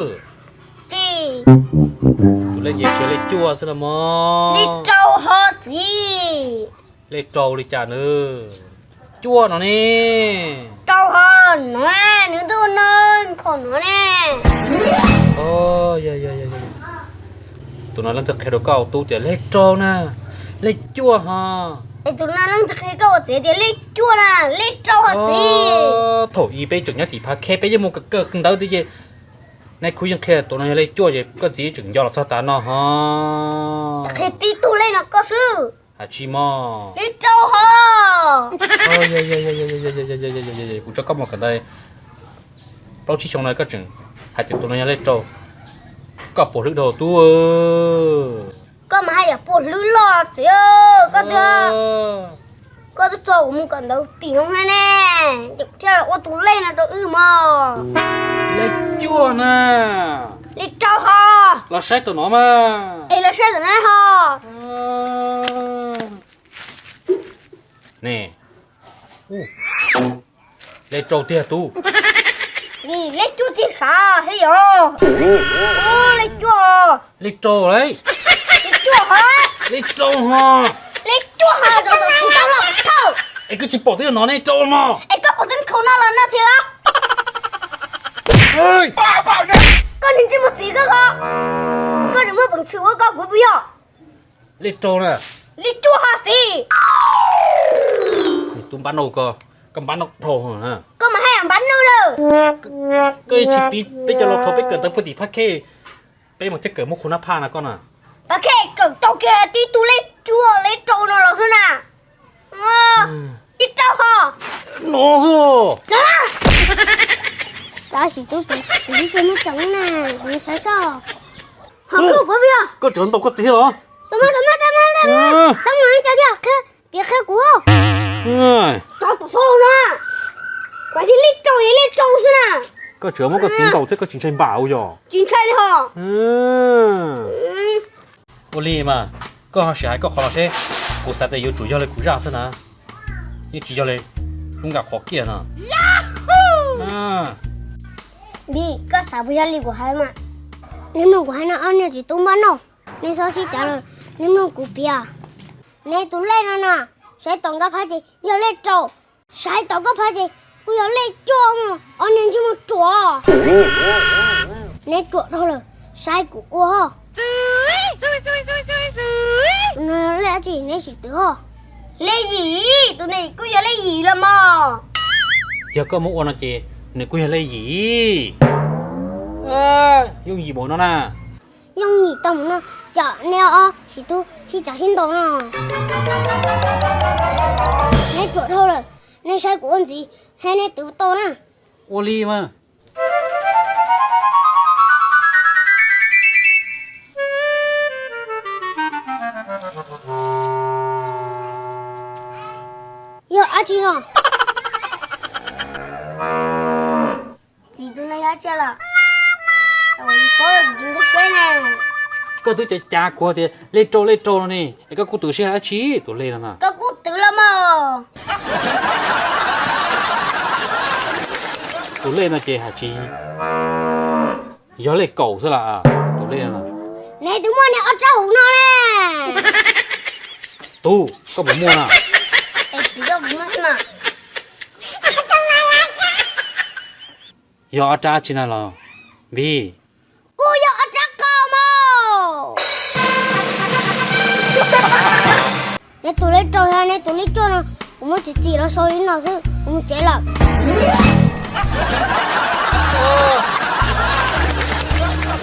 Tsis. Tus lej ces tsis yog lej cuaj xwb los mog. Lej rau ho txiv. Lej rau li cas nws? Cuaj no ne. Rau ho no, nws ntuj no, kho no ne. Tus no leej twg qhia rau koj tub tias lej rau na, lej cuaj ho? Es tus no leej twg qhia koj ua txiv tias lej cuaj na, lej rau ho txiv? Thaum ub peb tseem nyob tim Phav Khej peb yeej mus kawm ntawv tiag ces nais khub yeej qhia tus no yog lej cuaj ces koj txiv tseem nco los txog tav no ho. Qhia tib tug lej no koj xwb. Hais tsis mog. Lej rau ho. Kuv tso koj mus kawm ntawv plaub tsib xyoo no koj tseem hais tias tus no yog lej rau. Koj puas hlwb dhau tub? Koj mas haj yam puas hlwb loj txiv. Koj twb, koj twb tso kuv mus kawm ntawv tim no ne, ces kuv thiaj los ua tus lej no rau wb mog. Lej cuaj na. Lej rau ho. Los saib tom no mas. Es los saib tom no ho. Ne, lej rau tiag tub. Lej cuaj tiag sav thiab yog. Lej cuaj. Lej rau lauj. Lej cuaj ho. Lej rau ho. Lej cuaj ho, tsis tau los thawj. Es koj tsis pom twb yog no ne, rau mog. Es koj pom twb khaus no los no thiab los? Koj niag ntsej muag txiv koj ho, koj tseem muaj peev xwm ua koj kuv puas yog? Lej rau na. Lej cuaj ho txiv. Nws tub npab nauj ko, koj npab nauj dhau. Koj mas haj yam npab nauj na. Koj tsis piv peb cov laus thaum peb kawm ntawv puag tim Phav Khej, peb mus thiaj kawm muab khu nab phaj no koj na. Phav Khej kawm tau kiag tib tug lej cuaj lej rau no los xwb na. Lej rau ho. No xwb. Tab sis tub, kuv twb tsis muaj tsev na, kuv xav soj. Ho kuv, kuv puas yog? Koj tseem ntaus koj txiv los? Tau mas, tau mas, tau mas, tau mas, tau mas, tau mas, tau mas, piav qhia kuv. Tau tus xauj na. Kuv tias lej rau, lej rau xwb na. Koj tseem muab koj txiv ntaus thiab koj tsis ntshai npam ua yog? Tsis ntshai li ho. Ua li mas, koj ho sim hais koj qhov los seb, kuv xav tias yuav tsum yog li kuv zaj xwb na, yeej tsis yog li lub nkas qhuav kiag no. Vim koj xav puas yog li kuv hais mas? Nej mloog kuv hais no, ob niag txiv tub npab nauj, nej txhob sib cav lawm, nej mloog kuv piav. Neb tus lej no na, saib tom nkaj phab ces yog lej rau, saib tom nkaj phab ces kuj yog lej cuaj, ob niag ntsej muag ruam. Neb ruam dhau lawm, saib kuv ua. Tus no lej dab tsi neb sim twv ho? Lej yim, tus no kuj yog lej yim los mas. Yog koj muab ua no ces nws kuj yog lej yim. Yooj yim npaum no na. Yooj yim tau mus no, cas neb ob txiv tub sib cav sib ntaus no. Neb ruam dhau lawm, neb saib kuv ua ntxiv, thiab neb twv tau na. Ua li mas. Yog dab tsi no? Txiv, tus no yog dab tsi los? Koj twb cav cav kuv tias lej rau lej rau no ne, es koj kuj twv seb yog dab tsi tus lej no na. Koj kuj twv los mas. Tus lej no ces hais tsis yog lej kaum xwb las, tus lej no. Neb twb muaj niag ob rab hauv no ne. Tub, koj puas muaj na? Yog ob rab tsi na los, Vij? Kuj yog ob rab qau mas. Neb tus lej rau thiab neb tus lej cuaj no, kuv muab txim txim los sau li no xwb, kuv mus tsev lawm.